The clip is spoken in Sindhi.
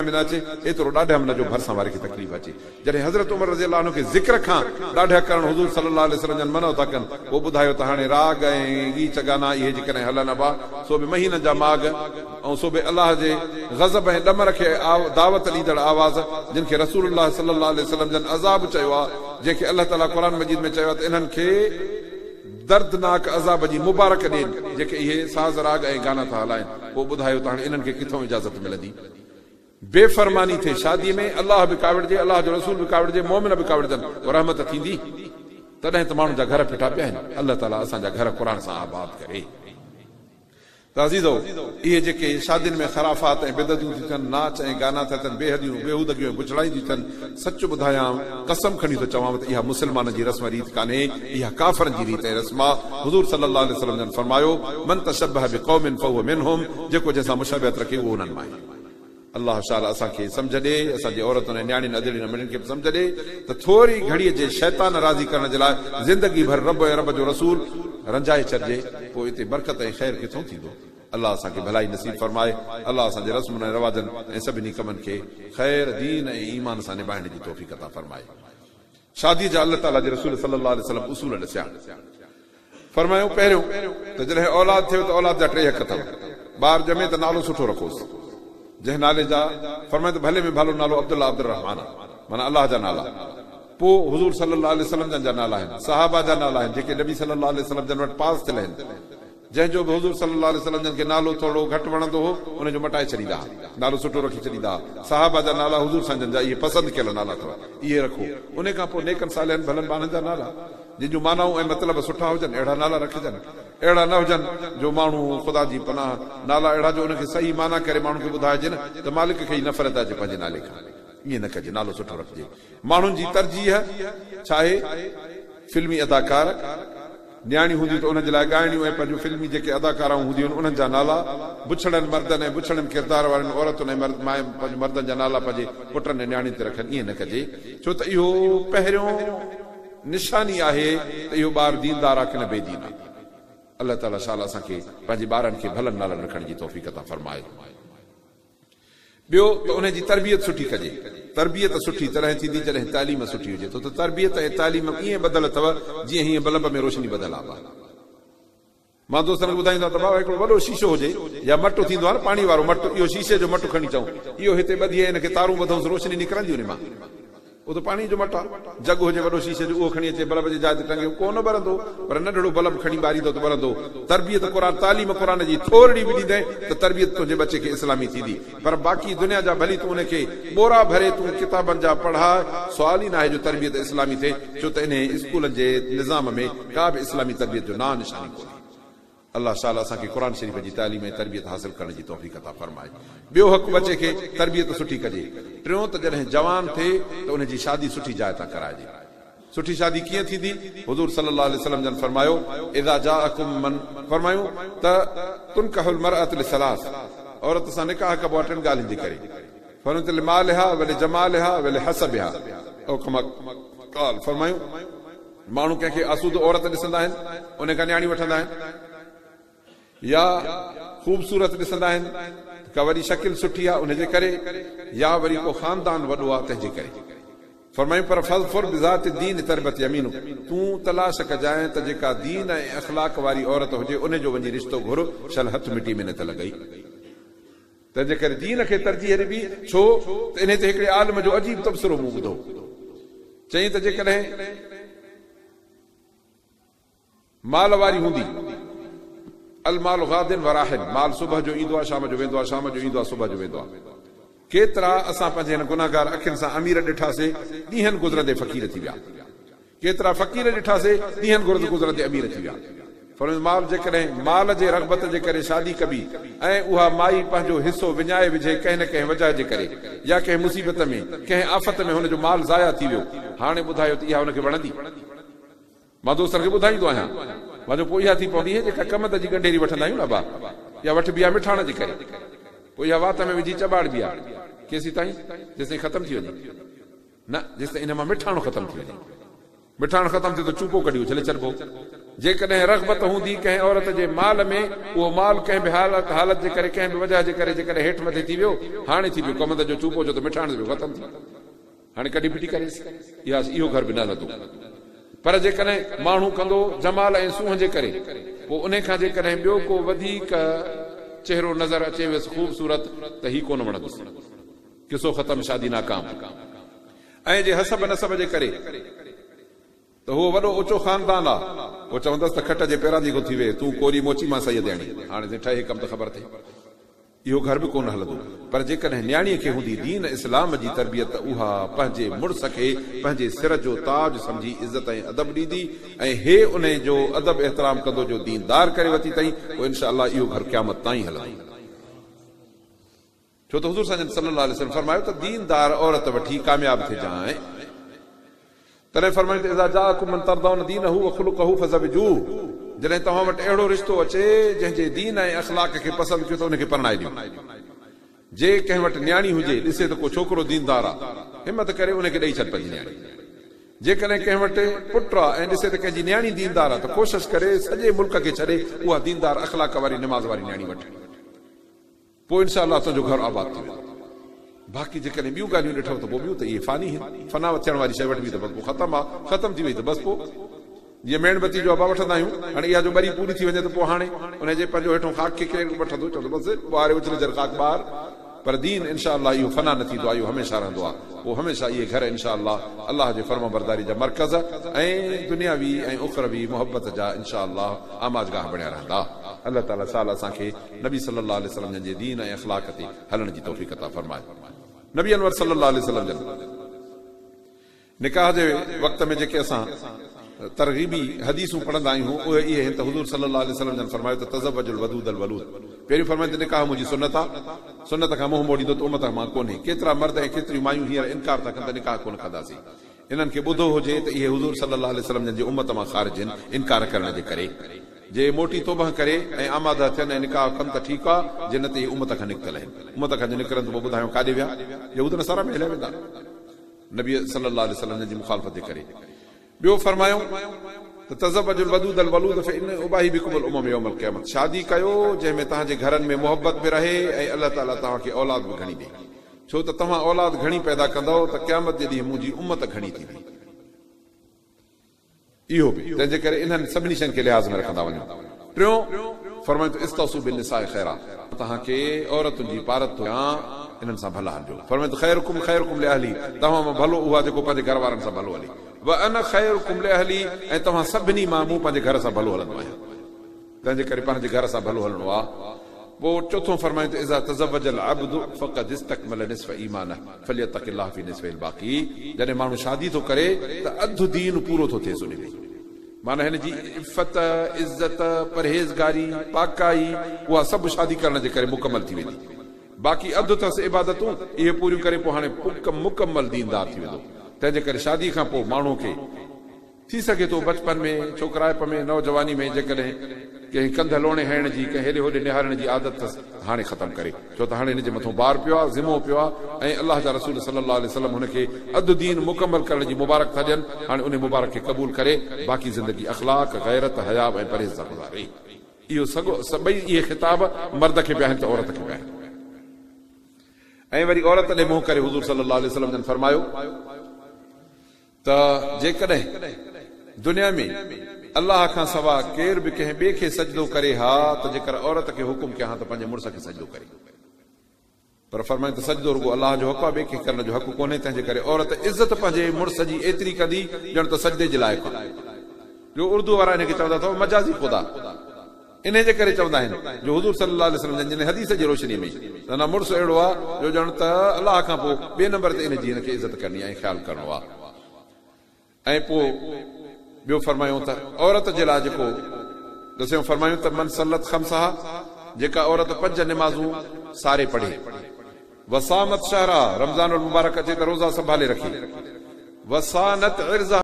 ۾ نه اچي، ايترو ڏاڍ به نه جو ڀرسان واري کي تڪليف اچي. جڏهن حضرت عمر رضي الله عنه کي ذڪر کان ڏاڍ ڪرڻ حضور صلي الله عليه وسلم جن منع ٿا ڪن، پوء ٻڌايو ته هاڻي راڳ ۽ ڳيچ گانا اهي جيڪڏهن هلن ابا، سو به مهينن جا ماڳ ۽ سو به الله جي غضب ۽ ڏمر کي دعوت ڏيندڙ آواز، جن کي رسول الله صلي الله عليه وسلم جن عذاب چيو آهي، جنهن کي الله تعاليٰ قرآن مجيد ۾ چيو آهي ته انهن کي دردناڪ عذاب جي مبارڪ ڏين، جيڪي اهي ساز راڳ ۽ گانا ٿا هلائن، پوء ٻڌايو ته هاڻي انهن کي ڪٿئون اجازت ملندي؟ بي فرماني ٿئي شادي ۾ الله به ڪاوڙجي، الله جو رسول به ڪاوڙجي، مؤمن به ڪاوڙجن، پوء رحمت ٿيندي؟ تڏهن ته ماڻهن جا گهر ڦٽا پيا آهن. الله تعاليٰ اسان جا گهر قرآن سان آباد ڪري. ته عزيزو! اهي جيڪي شادين ۾ خرافات ۽ بدعتون ٿيون ٿين، ناچ ۽ گانا ٿا ٿين، بيحديون، بيهودگيون ۽ بڇڙايون ٿيون ٿين، سچ ٻڌايان، قسم کڻي ٿو چوانو ته اها مسلمانن جي رسم ريت ڪانهي، اها ڪافرن جي ريت ۽ رسم آ. حضور صلي الله عليه وسلم جن فرمايو، من تشبه بقوم فهو منهم، جيڪو جنهن سان مشابهت رکي اهو انهن مان آهي. الله شال اسان کي سمجهه ڏي، اسان جي عورتن ۽ نياڻين ادڙين امڙين کي به سمجهه ڏي ته ٿوري گهڙيء جي شيطان راضي ڪرڻ جي لاء زندگي ڀر رب ۽ رب جو رسول رنجائي ڇڏجي، پوء اتي برڪت ۽ خير ڪٿئون ٿيندو؟ الله اسان کي ڀلائي نصيب فرمائي، الله اسان جي رسمن ۽ رواجن ۽ سڀني ڪمن کي خير، دين ۽ ايمان سان نڀائڻ جي توفيق عطا فرمائي. شاديء جا الله تعاليٰ جي رسول صلّي الله عليه وسلّم اصول ڏسيا. فرمايو، پهريون ته جڏهن اولاد ٿئي ته اولاد جا ٽي حق اٿو. ٻار ڄمي ته نالو سٺو رکوس. جنهن نالي جا، فرمايو ته ڀلي ۾ ڀلو نالو عبدالله عبدالرحمان آ، معنيٰ الله جا نالا. پوء حضور صلّي الله عليه وسلّم جن جا نالا آهن، صحابه جا نالا آهن جيڪي نبي صلّي الله عليه وسلّم جن وٽ پاس ٿيل آهن. جنهن جو به حضور صلي الله عليه وسلم جن کي نالو ٿورڙو گهٽ وڻندو هو، ان جو مٽائي ڇڏيندا ها، نالو سٺو رکي ڇڏيندا ها. صحابه جا نالا حضور سائين جن جا اهي پسند ڪيل نالا اٿو، اهي رکو. انهي کان پوء نيڪن صالحن ڀلن ٻانهن جا نالا، جن جون معنائون ۽ مطلب سٺا هجن، اهڙا نالا رکجن. اهڙا نه هجن جو ماڻهو خدا جي پناهه، نالا اهڙا جو ان کي صحيح معنيٰ ڪري ماڻهن کي ٻڌائجي نه ته مالڪ کي ئي نفرت اچي پنهنجي نالي کان. ائين نه ڪجي، نالو سٺو رکجي. ماڻهن جي ترجيح ڇا آهي؟ فلمي اداڪار، نياڻيون هونديون ته انهن جي لاء ڳائڻيون ۽ پنهنجون فلمي جيڪي اداڪارائون هونديون آهن انهن جا نالا، بڇڙن مردن ۽ بڇڙن ڪردار وارين عورتن ۽ پنهنجي مردن جا نالا پنهنجي پٽن ۽ نياڻين تي رکن ائين نه ڪجي ڇو ته اهو پهريون نشاني آهي ته اهو ٻار ديندار آ ڪنه بي دين آ. الله تعالي شال اسان کي پنهنجي ٻارن کي ڀلن نالن رکڻ جي توفيق عطا فرمائي. ٻيو ته انهي جي تربيت سٺي ڪجي. تربيت سٺي تڏهن ٿيندي جڏهن تعليم سٺي هجي. ڇو ته تربيت ۽ تعليم ائين ٻڌل اٿو جيئن هيئن بلب ۾ روشني ٻڌل آ. مان دوستن کي ٻڌائيندو آهيان ته بابا هڪڙو وڏو شيشو هجي يا مٽ ٿيندو آهي نه پاڻي وارو مٽ اهو شيشي جو مٽ کڻي چئون اهو هتي ٻڌي ۽ ان کي تارون ٻڌونس روشني نڪرندي انهي مان. اهو ته پاڻيء جو مٽ آ. جڳ هجي وڏو شيشي جو اهو کڻي اچي بلب جي جاء تي ٽنگيو ڪو نه ٻرندو، پر ننڍڙو بلب کڻي ٻاريندو ته ٻرندو. تربيت قرآن تعليم قرآن جي ٿورڙي به ڏيندين ته تربيت تنهنجي ٻچي کي اسلامي ٿيندي، پر باقي دنيا جا ڀلي تون ان کي ٻورا ڀري تون ڪتابن جا پڙهاء سوال ئي ناهي جو تربيت اسلامي ٿئي ڇو ته انهي اسڪولن جي نظام ۾ ڪا به اسلامي تربيت جو نانء نشان ئي ڪونهي. الله شال اسان کي قرآن شريف جي تعليم ۽ تربيت حاصل ڪرڻ جي توفيق عطا فرمائي. ٻيو حق ٻچي کي تربيت سٺي ڪجي. ٽيون ته جڏهن جوان ٿئي ته ان جي شادي سٺي جاء تان ڪرائجي. سٺي شادي ڪيئن ٿيندي؟ حضور صلي الله عليه وسلم جن فرمايو، اذا جاءڪم من فرمايون ته تنڪح المرأة لثلاث عورت سان نڪاح ڪبو آهي ٽن ڳالهين جي ڪري. فرمايون ته لمالها ولجمالها ولحسبها او ڪما قال فرمايون ماڻهو ڪنهن کي آسودو عورت ڏسندا آهن، ان کان نياڻي وٺندا آهن يا خوبصورت ڏسندا آهن ته ڪا وڏي شڪل سٺي آهي ان جي ڪري يا وري ڪو خاندان وڏو آهي تنهن جي ڪري. فرمايون پر فاظفر بذات الدين تربت يمينک تون تلاش ڪجانء ته جيڪا دين ۽ اخلاق واري عورت هجي ان جو وڃي رشتو گهر شل هٿ مٽي ۾ نه ته لڳئي. تنهن جي ڪري دين کي ترجيح ڏبي، ڇو ته انهي تي هڪڙي عالم جو عجيب تبصرو مون ٻڌو. چيائين ته جيڪڏهن مال واري هوندي، المال غاد وراح، مال صبح جو ايندو آهي شام جو ويندو آهي، شام جو ايندو آهي صبح جو ويندو آهي. ڪيترا اسان پنهنجي هن گنهگار اکين سان امير ڏٺاسي، ڏينهن گذرندي فقير ٿي ويا. ڪيترا فقير ڏٺاسي، ڏينهن گرد گذرندي امير ٿي ويا. فرمايو، مال جيڪڏهن مال جي رغبت جي ڪري شادي ڪبي ۽ اها مائي پنهنجو حصو وڃائي وجهي ڪنهن نه ڪنهن وجهه جي ڪري يا ڪنهن مصيبت ۾، ڪنهن آفت ۾ هن جو مال ضايع ٿي ويو، هاڻي ٻڌايو ته اها هن کي وڻندي؟ مان دوستن کي ٻڌائيندو آهيان، مان چيو پوء اها ٿي پوندي جيڪا ڪمند جي ڳنڍيري وٺندا آهيون نه ابا، اها وٺبي آهي مٺاڻ جي ڪري، پوء اها وات ۾ وجهي چٻاڙبي آهي، ڪيسيتائين؟ جيستائين ختم ٿي وڃي. نه، جيستائين ان مان مٺاڻ ختم ٿي وڃي. مٺاڻ ختم ٿيو ته چوپو ڪڍي اڇلي ڇڏبو. جيڪڏهن رغبت هوندي ڪنهن عورت جي مال ۾، اهو مال ڪنهن به حالت جي ڪري، ڪنهن به وجهه جي ڪري جيڪڏهن هيٺ مٿي ٿي ويو، هاڻي ٿي پيو ڪمند جو چوپو، ڇو ته مٺاڻ ٿي پيو ختم ٿي، هاڻي ڪڍي ڦٽي ڪريس، اها اهو گهر به نه هلندو. پر جيڪڏهن ماڻهو ڪندو جمال ۽ سونهن جي ڪري، پوء انهي کان جيڪڏهن ٻيو ڪو وڌيڪ چهرو نظر اچي ويس خوبصورت ته هي ڪونه وڻندس. قصو ختم، شادي ناڪام. ۽ جي حسب نسب جي ڪري ته هو وڏو اوچو خاندان آ، پوء چوندس ته کٽ جي پيراندي کان ٿي ويهه، تون ڪوري موچي مان سيدياڻي، هاڻي جي ٺهي ڪم ته خبر ٿئي. اهو گهر به ڪونه هلندو. پر جيڪڏهن نياڻيء کي هوندي دين اسلام جي تربيت ته اها پنهنجي مڙس کي پنهنجي سر جو تاج سمجهي عزت ۽ ادب ڏيندي ۽ هي انهي جو ادب احترام ڪندو جو ديندار ڪري وتي تئين، پوء انشاء الله اهو گهر قيامت تائين هلندو. ڇو ته حضور سائين جن صلي الله عليه وسلم فرمايو ته ديندار عورت وٺي ڪامياب ٿجانء. تڏهن فرمايو ته اذا جاءڪم من ترضون دينه وخلقه فزوجوه جڏهن توهان وٽ اهڙو رشتو اچي جنهن جي دين ۽ اخلاق کي پسند ڪيو ته ان کي پرڻائي ڏيو. جي ڪنهن وٽ نياڻي هجي ڏسي ته ڪو ڇوڪرو ديندار آ همت ڪري ان کي ڏئي ڇڏ پنهنجي نياڻي. جيڪڏهن ڪنهن وٽ پٽ آ ۽ ڏسي ته ڪنهن جي نياڻي ديندار آ ته ڪوشش ڪري سڄي ملڪ کي ڇڏي اها ديندار اخلاق واري نماز واري نياڻي وٺ. پوء انشاء الله تنهنجو گهر آباد ٿي ويندو. باقي جيڪڏهن ٻيون ڳالهيون ڏٺو ته پوء ٻيون ته اهي فاني هن، فنا ٿيڻ واري شيء وٺبي ته بس پوء ختم آ، ختم ٿي وئي ته بس پوء جيئن ميڻ بتي جو ابا وٺندا آهيون، هاڻي اها جو ٻري پوري ٿي وڃي ته پوء هاڻي ان جي پنهنجو هيٺون خاڪ کي ڪير وٺندو، چوندو بس ٻهاري اڇلي ڇڏ خاڪ ٻاهر. پر دين انشاء الله اهو فنا نه ٿيندو آ، اهو هميشه رهندو آ، پوء هميشه اهي گهر انشاء الله الله جي فرمانبرداري جا مرڪز ۽ دنياوي ۽ اخروي محبت جا انشاء الله آماجگاهه بڻيا رهندا. الله تعالي شال اسان کي نبي صلي الله عليه وسلم جن جي دين ۽ اخلاق تي هلڻ جي توفيق عطا فرمائي. نبي انور صلي الله عليه وسلم جن نڪاح جي وقت ۾ جيڪي اسان ترغيبي حديثون پڙهندا آهيون اهي اهي آهن ته حضور صلي الله عليه وسلم جن فرمايو ته تزوج الودود الولود پهريون فرمايو ته نڪاح منهنجي سنت آ سنت کان منهن موڙيندو ته امت مان ڪونهي ڪيترا مرد ۽ ڪيتريون مايون هينئر انڪار ٿا ڪن ته نڪاح ڪونه ڪنداسين انهن کي ٻڌو هجي ته اهي حضور صلي الله عليه وسلم جن جي امت مان خارج آهن انڪار ڪرڻ جي ڪري. جي موٽي توبهه ڪري ۽ آماده ٿين ۽ نڪاح ڪن ته ٺيڪ آ، جي نه ته اهي امت کان نڪتل آهن. امت کان جي نڪرن ته پوء ٻڌايو ڪاڏي ويا؟ يهود نصارا ۾ هليا ويندا. نبي صلي الله عليه وسلم جن جي مخالفت جي ڪري. ٻيو فرمايائون ته تزوجوا الودود الولود فاني اباهي بڪم الامم يوم القيامة شادي ڪيو جنهن ۾ توهان جي گهرن ۾ محبت به رهي ۽ الله تعالي توهان کي اولاد به گهڻي ڏئي. ڇو ته توهان اولاد گهڻي پيدا ڪندؤ ته قيامت جي ڏينهن منهنجي امت گهڻي ٿيندي. اهو به، تنهن جي ڪري انهن سڀني شين کي لحاظ ۾ رکندا وڃو. ٽيون، فرمايو ته استوصوا بالنساء خيرا، توهان کي عورتن جي پارت ٿو ڏيان، انهن سان ڀلا هلجو. فرمايو ته خيرڪم خيرڪم لاهله، توهان مان ڀلو اهو آهي جيڪو پنهنجي گهر وارن سان ڀلو هلي. وانا خيرڪم لاهلي، ۽ توهان سڀني مان مون پنهنجي گهر سان ڀلو هلندو آهيان. تنهن جي ڪري پنهنجي گهر سان ڀلو هلڻو آ. پوء چوٿون فرمايو ته اذا تزوج العبد فقد استڪمل نصف ايمانه فليتق الله في نصفه الباقي جڏهن ماڻهو شادي ٿو ڪري ته اڌ دين پورو ٿو ٿئيس ان ۾ معنيٰ هن جي عفت، عزت، پرهيزگاري، پاڪائي اها سڀ شادي ڪرڻ جي ڪري مڪمل ٿي ويندي. باقي اڌ اٿس عبادتون اهي پوريون ڪري پوء هاڻي مڪمل ديندار ٿي ويندو. تنهن جي ڪري شادي کان پوء ماڻهو کي. ٿي سگهي ٿو بچپن ۾، ڇوڪرائپ ۾، نوجواني ۾ جيڪڏهن ڪنهن ڪنڌ لوڻي هڻڻ جي، ڪنهن هيڏي هوڏي نهارڻ جي عادت اٿس ته هاڻي ختم ڪري، ڇو ته هاڻي هن جي مٿون بار پيو آهي، ذمو پيو آهي ۽ الله جا رسول صلي الله عليه وسلم هن کي اڌ دين مڪمل ڪرڻ جي مبارڪ ٿا ڏين، هاڻي انهي مبارڪ کي قبول ڪري، باقي زندگي اخلاق، غيرت، حياء ۽ پرهيز سان گذاري. اهو سڳو سڀئي اهي خطاب مرد کي به آهن ته عورت کي به آهن. ۽ وري عورت ڏي منهن ڪري حضور صلي الله عليه وسلم جن فرمايو. ته جيڪڏهن، دنيا ۾، الله کان سوا ڪير به ڪنهن ٻئي کي سجدو ڪري ها ته جيڪر عورت کي حڪم ڪيان ها ته پنهنجي مڙس کي سجدو ڪري. پر فرمائين ته سجدو رڳو الله جو حق آهي ٻئي کي ڪرڻ جو حق ڪونهي تنهن جي ڪري عورت عزت پنهنجي مڙس جي ايتري ڪندي ڄڻ ته سجدي جي لائق آهي. جو اردو وارا ان کي چوندا اٿو مجازي خدا. انهيء جي ڪري چوندا آهن جو حضور صلي الله عليه وسلم جن جن حديث جي روشني ۾ ته نه مڙس اهڙو آ جو ڄڻ ته الله کان پوء ٻئي نمبر تي ان جي هن کي عزت ڪرڻي ۽ خيال ڪرڻو آ ۽ پوء ٻيو فرمايو ته عورت جي لاء جيڪو ڏسيو فرمايو ته من صلت خمسها جيڪا عورت پنج نمازون ساري پڙهي وصامت شهرها رمضان المبارڪ اچي ته روزا سنڀالي رکي وصانت عرضها.